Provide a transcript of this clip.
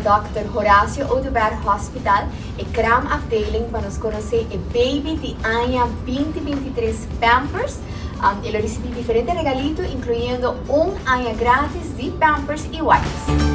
Dr. Horacio Oduber Hospital, e kraamafdeling, pa nos conoce e baby di aña 2023 Pampers. E lo ricibi diferente regalito, incluyendo un aña gratis di Pampers y wipes.